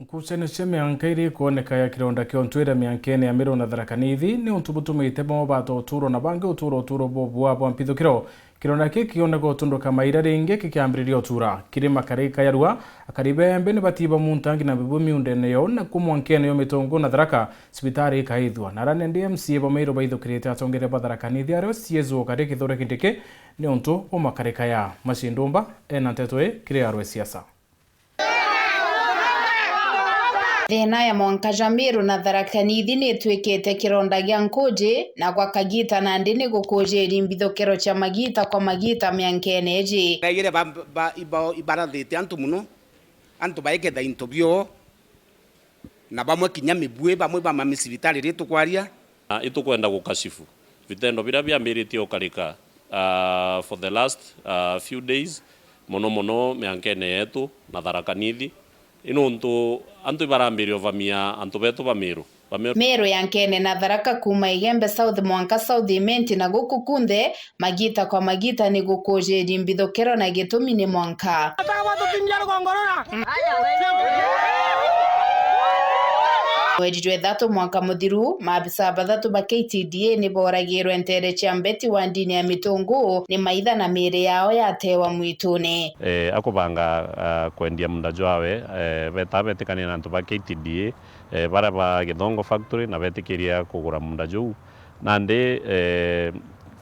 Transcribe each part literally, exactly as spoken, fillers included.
Nkucanio cia mianka iria ikwoneka ya kironda kia untwire miankene ya Miru na Tharaka Nithi ni untu butumite bamwe bata uturo na bangi utura uturo bobua bwa mpithukiro. Kironda kii kioneka utunduka maira ringi kikiambiriria utura. Kiri makarika ya rua, akari bembe ni batiba muntangi na bibwe miundene yo na ku mwankene yo Mitungu na Tharaka, cibitari ikaithua. Na arane ndi M C A ba Miru baithukirite atongeria ba Tharaka Nithi ario ciezwo kari kithure kindiki ni untu bwa makarika ya. Macindumba ena nteto ii kiri arwe siasa. Thina ya mwanka jwa Miru na Tharaka Nithi ni itwikite kironda gia nkuji, na gwa kagita nandi ni gukujiri mbithukiro cia magita kwa magita miankene iji. Baigire ba, ba, iba, ibarathite antu muno, antu baiketha into bio, na bamwe kinya mibui, bamwe bamami cibitari ri tukwaria. Na itukwenda gukashifu vitendo biria biambiritie ukarika, ah, for the last, ah, few days, mono mono miankene yetu na Tharaka Nithi. I nontu antu ibarambiria uvamia antu betu ba Miru. Ba Miru. Miru yankene na Tharaka kuuma Igembe South mwanka South Imenti na guku kunthe, magita kwa magita ni gukujiri mbithukiro na gitumi ni mwanka. Mweri jwa ithatu mwanka muthiru, maabisa bathatu ba K T D A ni booragirwe nteere cia Mbeti wa ndini ya Mitungu ni maitha na miiri yao yatewa mwitune. Eh, akubanga, ah, kwendia munda jwawe, eh, betaa betikania na antu ba K T D A, eh, baria ba Githongo Factory na betikiria kugura munda juu. Nandi, eh,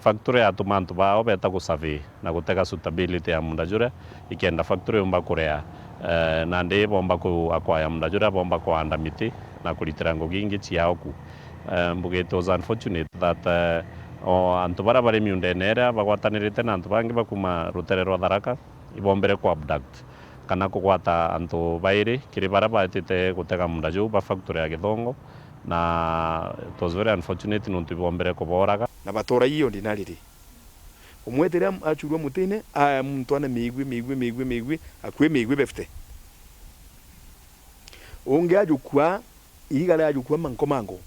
factory yatuma antu bao beta gusurvey na gutega suitability ya munda juria, ikenda factory yumba kurea, eh, nandi bomba ku acquire munda juria, bomba kuanda miti na kuritira ngugi ingi ciao ku. Eh, mbugite it was unfortunate that, eh, o antu baria bari miundene iria bagwatanirite na antu bangi bakuma rutere rwa Tharaka, ibombire ku abduct kana kugwata antu bairi kiri baria baetite gutega munda juu ba factory ya Githongo, na it was very unfortunate nontu ibombire kubooraga. Na batura ii ordinarily. Umwe ethire am-, achurua mutine, aya muntu ana miigwi, miigwi, miigwi, miigwi, akui miigwi fifty. Ungi ajukua, iiga riajukua manko manko,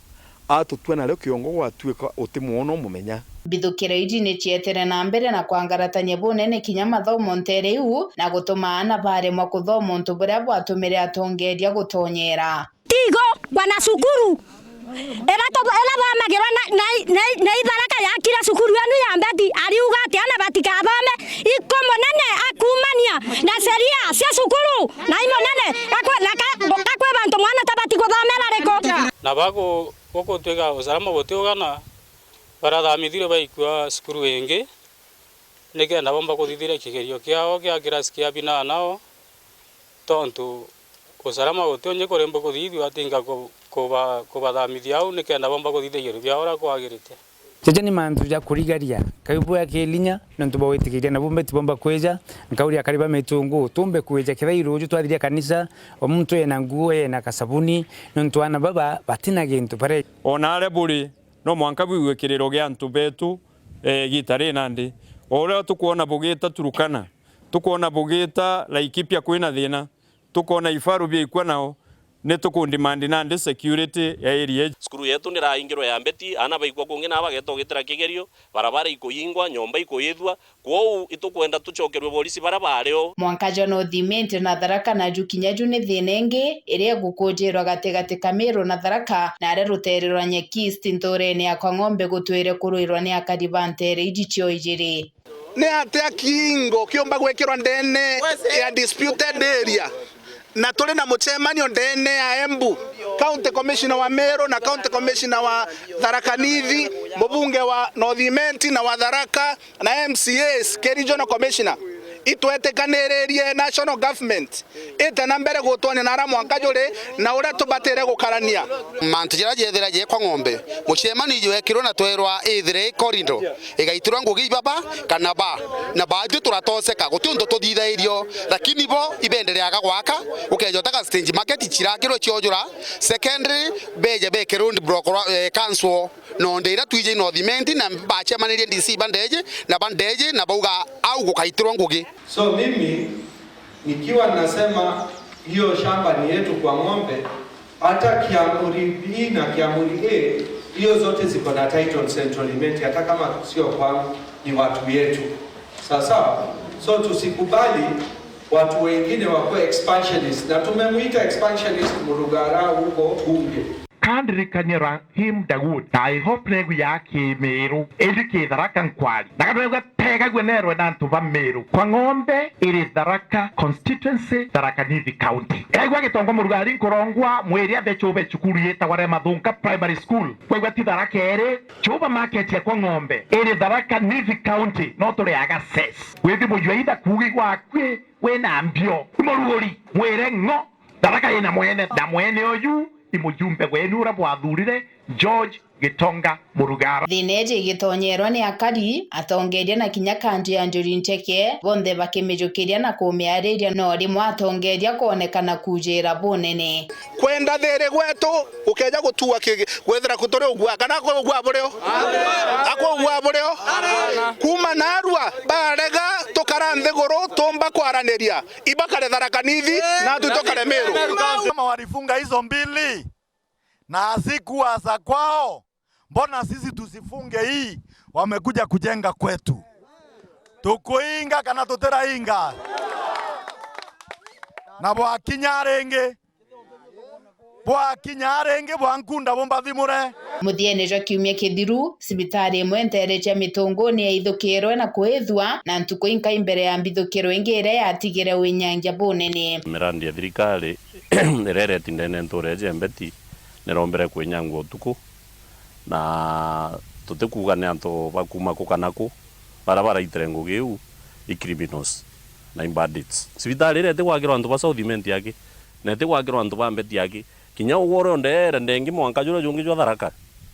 atutua nario kiongo gwatuika utimwona umumenya. Mbithukiro iji ni cietere na mbere na kwangaratania bunene kinya mathomo nteere iu, na gutuma aana baremwa kuthoma untu buria bwatumire atongeeria gutonyera. Tigo, wana cukuru. Ira tu-, ira thomagirwa na, na, na, na Itharaka yakira cukuru yenu ya Mbeti, ariuga ati ana batikathome, iko munene akumania na sheria cia cukuru, na i munene gakwe-, gaka-, gakwi bantu mwana tabati kuthomera riku. Na bagu-, gukutwika usalama gutiugana, barathamithirwe baikua cukuru ingi, nikenda bomba kuthithiria kigerio kiao kia kirasi kia binana o, tontu usalama guti ungi kurimba kuthithua, tinga ku-, kuba-, kubathamithia au nikenda bomba kuthithia igerio biao uria kwagirite. Jaja ni mantu ja kurigaria, kaibua kilinya, nontu bwa gwitikiria, na bumbe tibomba kwija, nkauri akari ba Mitungu, tumbe kwija kethira i ruuju twathiria kanisa, o muntu ena nguo, ena kasabuni, nontu aana baba batina gintu bare. Ona aria buri, no mwanka bwigue kiriro gia antu betu, eh, igita ri nandi. O uria tukwona bugita Turukana, tukwona bugita Laikipia kwina thina, tukwona ifaru biaikua nao, ni tukundimandi nandi security ya area iji. Cukuru yetu niraingirwe ya Mbeti, aana baikua kungi na bageta ugitira kigerio, barabara ikuingwa, nyomba ikuithua, Kwou itukwenda tucokerwe borisi baria baari o. Mwanka jwa North Imenti na Tharaka naju kinya ju ni thina ingi iria igukujirwa gatigati ka Miru na Tharaka, na aria ruteere rwa Nyeki East ntuurene ya Kwa Ng'ombe gutwire kurwirwa ni akari ba nteere iji cio ijiri. Ni atia kiingo kiumba gwikirwa ndene ya disputed area? Na turi na mucemanio ndene ya Embu, County Commissioner wa Meru na County Commissioner wa Tharaka Nithi, mubunge wa North Imenti na wa Tharaka, na M C As, ki Regional Commissioner, itwetikaniririe National Government ite na mbere gutwania na aria mwanka juri na uria tubatire gukarania. Mantu jaria jethira jekwa ng'ombe, mucemanio jwekirwe na twerwa ithire i corridor. Igaitirwa ngugi ibaba kana ba, na baatwi turatoseka, guti untu tuthithairio, lakini bo ibendereaga gwaka, ukeja utega stage market cirakirwe ciojura, secondary beje beke road block rwa, eh, council, nonde iria twije North Imenti na bacemanirie D C bandeje, na bandeje, na bauga au gukaitirwa ngugi. So mimi nikiwa nasema hiyo shamba ni yetu kwa ng'ombe, hata Kiamuri B na Kiamuri A, hiyo zote ziko na title Central Imenti, hata kama sio kwangu, ni watu yetu. Sawa sawa? So tusikubali Watu wengine wakuwe expansionist, na tumemwita expansionist Murugara huko bunge. Kandirikania Rahim Dawood, na I hope negu ya Kimiru, indi ki Tharaka nkwari. Na kandu negu gategagua nerwe na antu ba Miru. Kwa ng'ombe iri Tharaka constituency, Tharaka Nithi County. Egwa Gitongo Murugari nkurongwa, mwiri athe chube cukuru yitagwa Remathunka Primary School. Kwegwa ti Tharaka iri, supermarket ya kwa ng'ombe iri Tharaka Nithi County, no turi agases. Withi mujua itha kuugi gwakwi wina mbio. Muruguri, mwire ng'o, Tharaka ina mwene, na mwene uyu ni mujumbe wenu uria bwathurire, George Gitonga Murugara. Thina iji igitonyerwa ni akari, atongeria na kinya kantu ya Njuri Ncheke, bonthe bakimijukiria na kumiariria, no rimwe atongeria kwonekana kuujira bunene. Kwenda thiri gwetu, ukeja gutua ki-, gwethira ku turi ugwa, kana akwa ugwa burio? Akwa ugwa burio? Kuuma narua, barega tukara nthiguru, tumba kwaraniria, ibakare Tharaka Nithi, natwi tukare Miru. Kama walifunga hizo mbili na hazikuwa za kwao, mbona sisi tusifunge hii? Wamekuja kujenga kwetu. Tukuinga kana tutirainga? Na bwakinya ringi, bwakinya ringi, bwankunda bumbathimure. Muthiene jwa kiumia kithiru, cibitari imwe nteere cia Mitunguni yaithukirwe na kwithua na ntuku inkai mbere ya mbithukiro ingi iria yatigire winyangia bunene. Mirandi ya thirikari iria ireti ndene ntuura iji ya Mbeti nirombere kwinyangwa utuku, na tutikuuga ni antu ba kuuma ku kana ku, baria baraitire ngugi iu i criminals na i bandits. Cibitari iria iti gwakirwa antu ba South Imenti aki, na iti gwakirwa antu ba Mbeti aki. Kinya ugwe uria undeere ndengi mwanka juria jungi jwa Tharaka,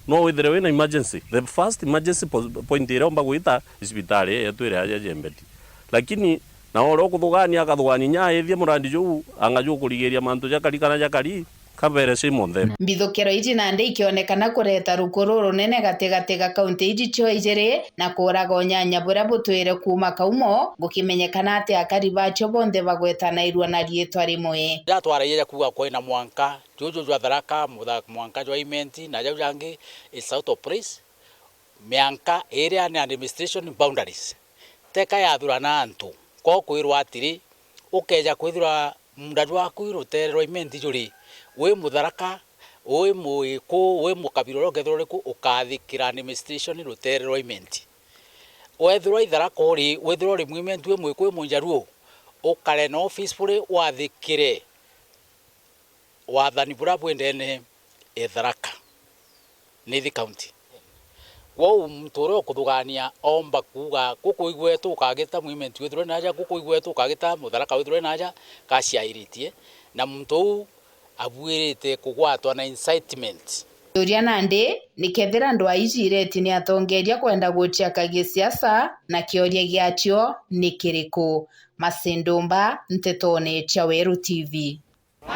no withire wina emergency. The first emergency po-, point iria umba gwita i cibitari yetu iria ya Jembeti. Lakini na uria ukuthugania akathugania inya aithie murandi juu, anga jukurigiria mantu jakari kana jakari, kabere shame on them. Mbithukiro iji nandi ikionekana kureta rukuru runene gatigati ga kaunti iji cio ijiri, na kuuraga unyanya buria butwire kuuma kaumo, gukimenyekana ati akari bacio bonthe bagwetanairua na riitwa rimwe. Jatwaragia ja kuuga kwina mwanka juju jwa Tharaka, mutha-, mwanka jwa Imenti, na jau jangi, it's out of place. Mianka iria ni administration boundaries. Teka yathurana antu, ko kwirwa atiri, ukeja kwithirwa munda jwaku i rutere rwa Imenti juri, wi Mutharaka, wi Muiku, wi mukabira uria ukethirwa uriku, ukathikira administration rutere rwa Imenti. Wethirwa i Tharaka uri, withirwa uri Muimenti, wi Muiku, wi Munjaruo, ukare no peacefully wathikire wathani buria bwi ndene e Tharaka Nithi County. Kwou muntu uria ukuthugania oomba kuuga, guku igwetu ukagita Muimenti withirwe naja, guku igwetu ukagita Mutharaka withirwe naja, gaciairitie, na muntu uu abuirite kugwatwa na incitement. Turia nandi, ni kethira ndwaa iji ireti ni atongeria kwenda guciaka gisiasa, na kioria giacio ni kiriku? Masindumba, Ntetone cia Weru T V.